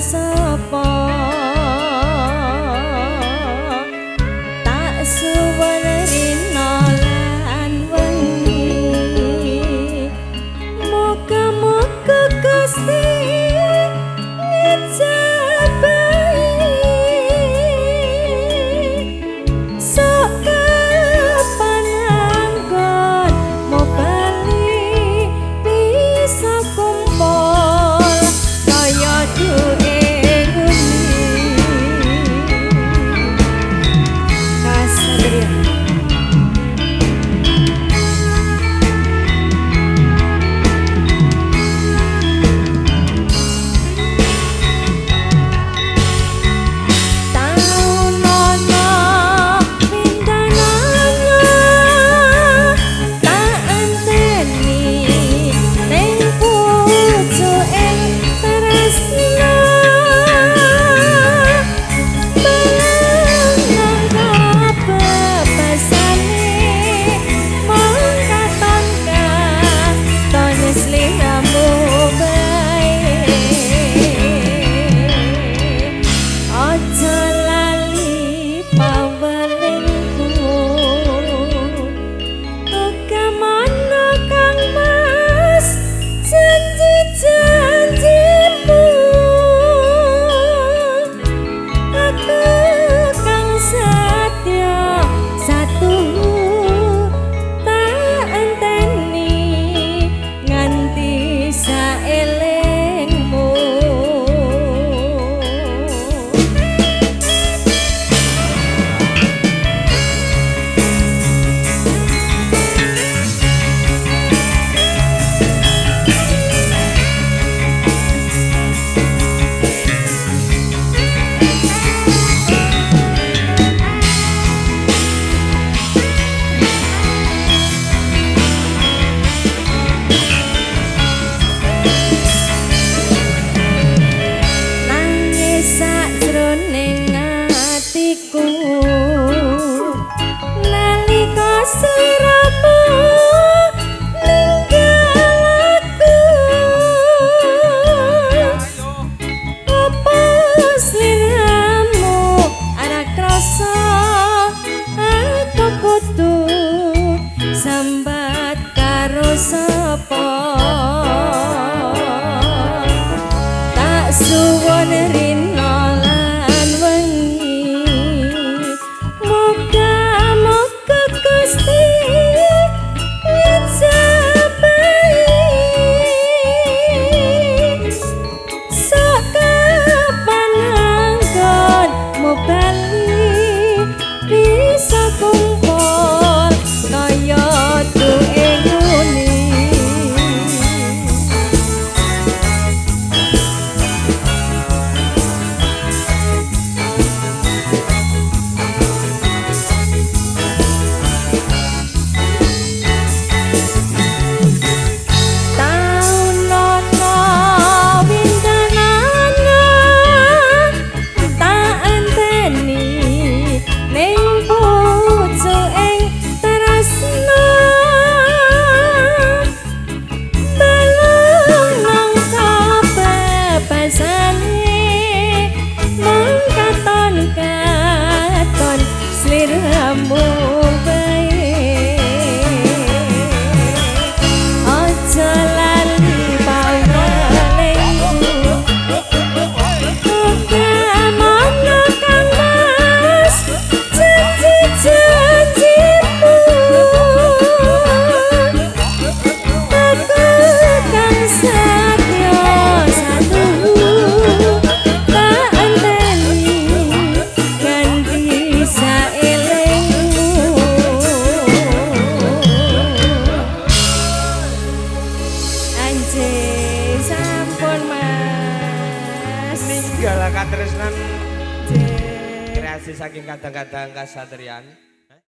sapa tak suwun rina lan wengi muga-muga Gusti ngejabahi sok kapan anggon mo bali bisa kumpul kaya duwe nguni Kasadrian. Taunono pindanana tak enteni ning pucuking tresna benang kabebasane mung katon katon sliramu bae aja lali pawelingku Bagaimana Kang Mas janji-janjimu aku kang satya satu tak enteni nganti saelengmu. Nangis sakjroning atiku nalika sliramu ninggal aku apa sliramu ora krasa aku kudu sambat karo sapa tak suwun rina lan wengi muga-muga Gusti ngejabahi sok kapan anggon mo bali bisa kumpul kaya duwe nguni. Taunono windanana tak enteni ning pucuking tresna balung nang kabebasane mung katon katon sliramu bae aja lali pawelingku Bagaimana Kang Mas janji-janjimu aku kang satya satu tak enteni ganti saelengmu. Anjing sampun Mas. Ninggal katresnan kreasi saking kadang-kadang kasatrian.